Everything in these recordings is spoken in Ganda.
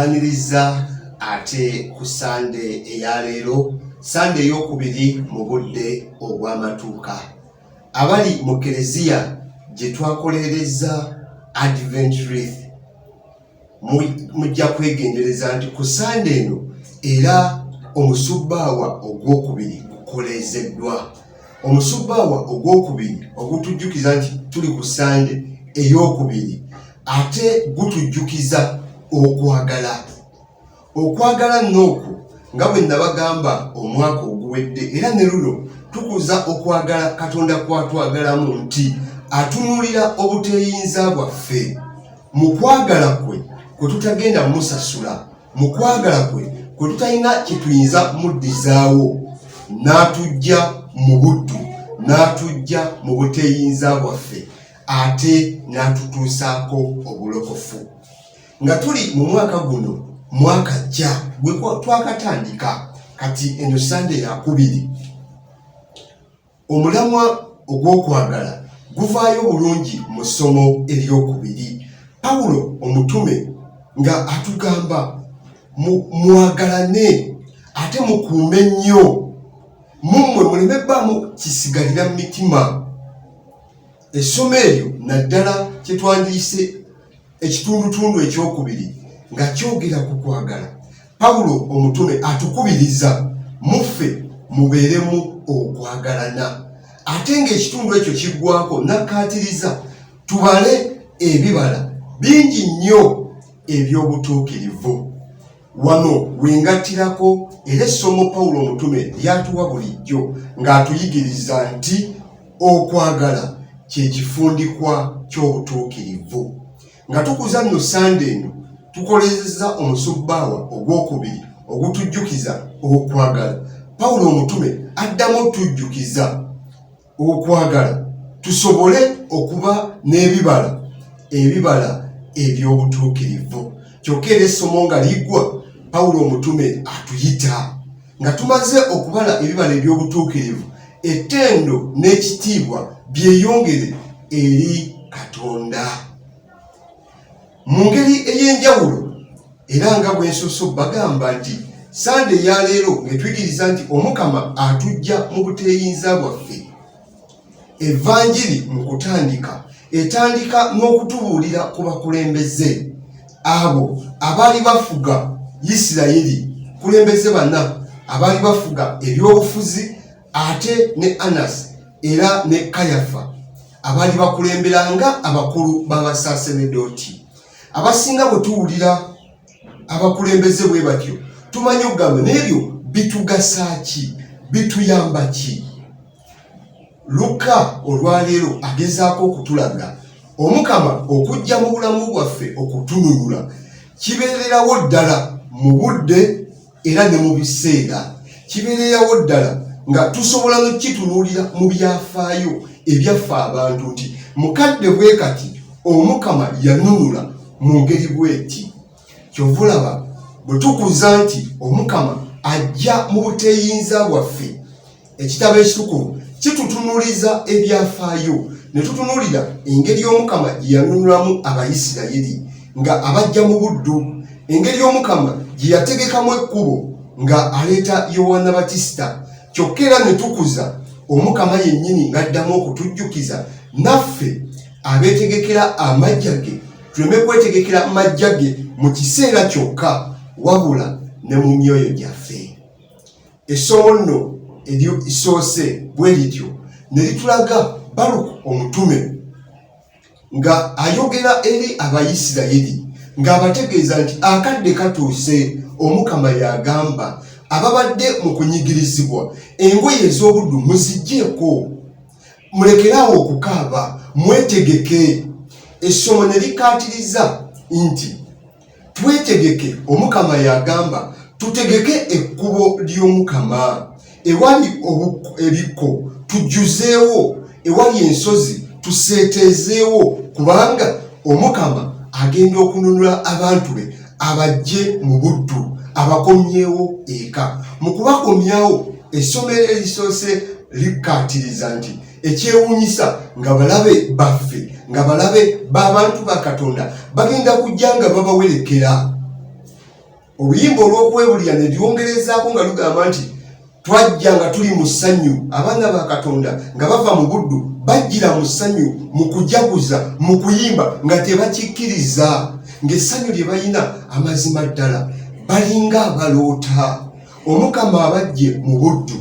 Mbaniriza ate ku Sande eya leero, Sande ey'okubiri mu budde obw'amatuuka. Abali mu Kereziya gye twakoleerezza Advent Wreath mujja kwegendereza nti ku Sande eno era omusubbaawa ogw'okubiri gukoleezeddwa. Omusubbaawa ogw'okubiri ogutujjukiza nti tuli ku Sande ey'okubiri ate gutujjukiza okwagala. Okwagala nno okwo nga bwe nabagamba omwaka oguwedde era ne luno tukuza okwagala Katonda kw'atwagalamu nti atunuulira obuteeyinza bwaffe mu kwagala kwe kwe tutagenda musasula mu kwagala kwe kwe tutalina kye tuyinza muddizaawo n'atujja mu buddu n'atujja mu buteeyinza bwaffe ate n'atutuusaako obulokofu. Nga tuli mu mwaka guno mwaka jja gwe twakatandika kati eno sande yakubiri omulamwa ogw'okwagala guvaayo bulungi mu ssomo eryokubiri pawulo omutume nga atugamba mwagalane ate mukuume nnyo mummwe muleme bbaamu kisigalira mu mitima essomo eryo naddala kyetwandiyise Ekitundutundu ekyokubiri nga kyogera ku kwagala, Pawulo omutume atukubiriza muffe mubeeremu okwagalana. Ate ng'ekitundu ekyo kiggwako n'akkaatiriza tubale ebibala bingi nnyo eby'obutuukirivu. Wano wengattirako era essomo Pawulo omutume ly'atuwa bulijjo ng'atuyigiriza nti okwagala kye kifundikwa ky'obutuukirivu. Nga tukuza nno Ssande eno, tukolezezza omusubbaawa ogw'okubiri ogutujjukiza okwagala. Pawulo omutume addamu otujjukiza okwagala tusobole okuba n'ebibala ebibala eby'obutuukirivu. Kyokka era essomo nga liggwa, Pawulo omutume atuyita nga tumaze okubala ebibala eby'obutuukirivu, ettendo n'ekitiibwa byeyongere eri Katonda. Mu ngeri ey'enjawulo era nga bwe nsoose bagamba nti Sande eya leero ng'etuyigiriza nti Omukama atujja mu buteeyinza bwaffe. Evanjiri mu kutandika etandika n'okutubuulira ku bakulembeze abo abaali bafuga Yisirayiri, kulembeze bana abaali bafuga ebyobufuzi ate ne Anasi era ne Kayafa abaali bakulembera nga abakulu b'abasaaseredooti. Abasinga bwe tuwulira abakulembeze bwe batyo tumanyi okugamba n'ebyo bitugasa ki, bituyamba ki? Lukka olwaleero agezaako okutulaga Omukama okujja mu bulamu bwaffe okutununula kibeererawo ddala mu budde era ne mu biseera kibeererawo ddala nga tusobola n'okukitunuulira mu byafaayo ebyaffe abantu nti mukadde bwe kati Omukama yanunula mu ngeri bweti. Kyova olaba bwe tukuza nti Omukama ajja mu buteeyinza bwaffe Ekitabo ekitukuvu kitutunuliza ebyafaayo ne tutunulira engeri Omukama gye yanunulamu Abayisirayiri nga abajja mu buddu, engeri Omukama gye yategekamu ekkubo nga aleeta Yowanna Batisita, kyokka era ne tukuza Omukama yennyini ng'addamu okutujjukiza naffe abeetegekera amajja ge tuleme kwetegekera majja ge mu kiseera kyokka wabula ne mu myoyo gyaffe. Essomo nno erisoose bwe lityo ne litulaga Baluku omutume nga ayogera eri Abayisirayiri ng'abategeeza nti akadde katuuse Omukama y'agamba ababadde mu kunyigirizibwa engoye ez'obuddu muziggyeko mulekeraawo okukaaba mwetegeke. Essomo ne likkaatiriza nti Twetegeke, Omukama y'agamba, tutegeke ekkubo ly'Omukama. Ewali ebikko tujjuzeewo, ewali ensozi tuseeteezeewo, kubanga Omukama agenda okununula abantu be abaggye mu buddu, abakomyewo eka. Mu kubakomyawo, essomero erisoose likkaatiriza nti Ekyewuunyisa nga balabe baffe, nga balabe b'abantu ba Katonda bagenda kujja nga babawerekera. Oluyimba olw'okwebulira ne lyongerezaako nga lugamba nti twajja nga tuli mu ssanyu, abaana ba Katonda nga bava mu buddu bajjira mu ssanyu, mu kujaguza, mu kuyimba, nga tebakikkiriza ng'essanyu lye balina amazima ddala balinga abaloota. Omukama abajje mu buddu.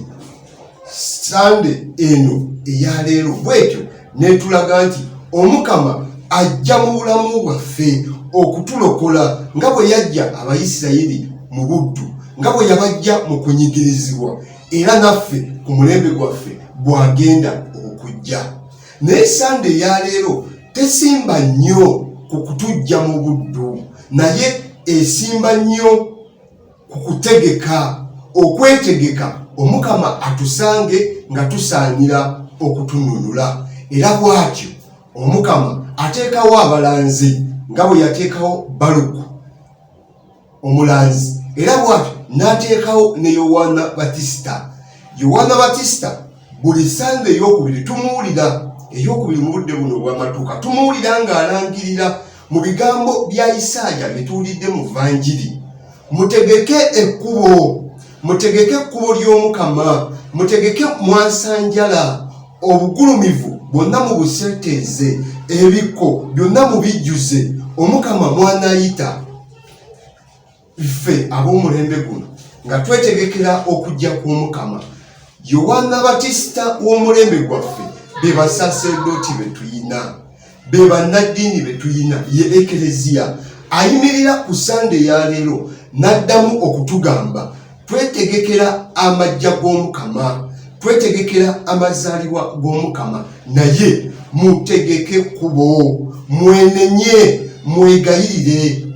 Sande eno eyaleero bwetyo netulaga nti Omukama ajja mu bulamu bwaffe okutulokola nga bwe yajja Abayisirayiri mu buddu, nga bwe yabajja mu kunyigirizibwa, era naffe ku mulembe gwaffe bw'agenda okujja. Naye Sande eyaleero tesimba nnyo ku kutujja mu buddu, naye esimba nnyo ku kutegeka, okwetegeka Omukama atusange nga tusaanira okutununula. Era bw'atyo Omukama ateekawo abalanzi nga bwe yateekawo Baluku omulanzi, era bw'atyo n'ateekawo ne Yowaana Batisita. Yowaana Batisita buli Sande ey'okubiri tumuwulira, ey'okubiri mu budde buno obw'amatuuka tumuwulira ng'alangirira mu bigambo bya Isaaya bye tuwulidde mu Vanjiri, mutegeke ekkubo, mutegeke ekkubo ly'Omukama, mutegeke mwasanjala, obugulumivu bwonna mubuseeteeze, ebikko byonna mubijjuze, Omukama mw'anaayita. Ffe ab'omulembe guno nga twetegekera okujja kw'Omukama, Yowanna Batisita w'omulembe gwaffe be basaserdooti be tuyina, be bannaddiini be tuyina, ye Ekereziya ayimirira ku Sande eya leero n'addamu okutugamba twetegekera amajja g'Omukama, twetegekera amazaalibwa g'Omukama, naye mutegeke kkubo, mwenenye, mwegayirire.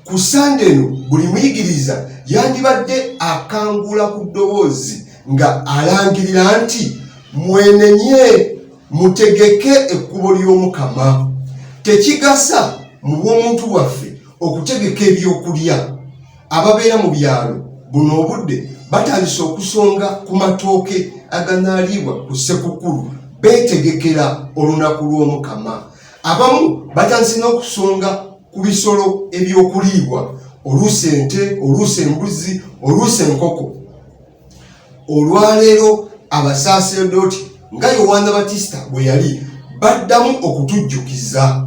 Ku Sande eno buli muyigiriza yandibadde akangula ku ddoboozi nga alangirira nti mwenenye, mutegeke ekkubo ly'Omukama. Tekigasa mu bw'omuntu bwaffe okutegeka ebyokulya. Ababeera mu byalo buno obudde batandise okusonga ku matooke aganaaliibwa ku Ssekukkulu, beetegekera olunaku lw'Omukama. Abamu batandise n'okusonga ku bisolo ebyokuliibwa, oluusi ente, oluusi embuzi, oluusi enkoko. Olwaleero abasaaserdooti nga Yowaana Batisita bwe yali baddamu okutujjukiza.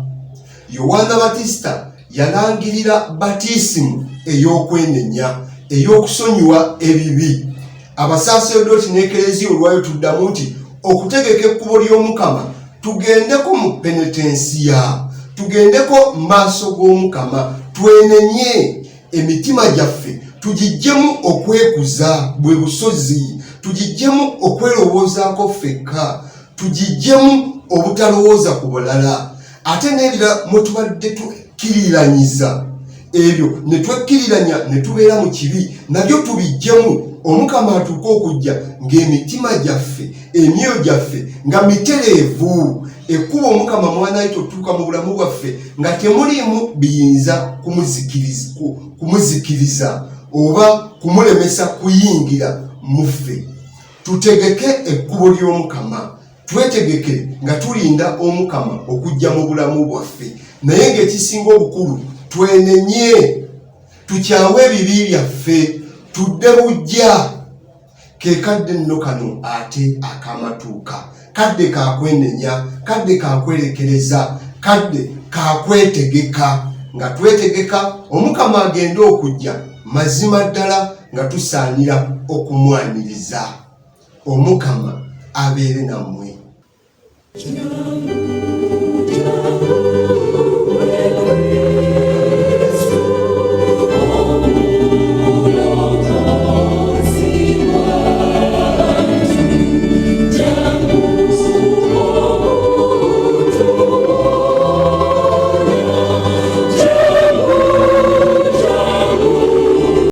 Yowaana Batisita yalangirira batiisimu ey'okwenenya, ey'okusonyiwa ebibi. Abasaaserdooti n'Ekereziya olwayo tuddamu nti okutegeka ekkubo ly'Omukama, tugendeko mu penetensiya, tugendeko mu maaso g'Omukama, twenenye, emitima gyaffe tugiggyemu okwekuza bwe busozi, tugiggyemu okwerowoozaako ffekka, tugiggyemu obutalowooza ku bulala, ate n'ebirala mwe tubadde tukkiriranyiza ebyo ne twekkiriranya ne tubeera mu kibi, nabyo tubiggyemu, Omukama atuuke okujja ng'emitima gyaffe, emyoyo gyaffe nga mitereevu. Ekkubo Omukama mw'anaayita otuuka mu bulamu bwaffe nga temuliimu biyinza kumuzikiriza oba kumulemesa kuyingira mu ffe. Tutegeke ekkubo ly'Omukama, twetegeke nga tulinda Omukama okujja mu bulamu bwaffe, naye ng'ekisinga obukulu twenenye, tukyawe ebibi byaffe, tudde buggya. Ke kadde nno kano ate akamatuuka, kadde ka kwenenya, kadde ka kwerekereza, kadde ka kwetegeka, nga twetegeka Omukama agende okujja mazima ddala nga tusaanira okumwaniriza. Omukama abeere nammwe.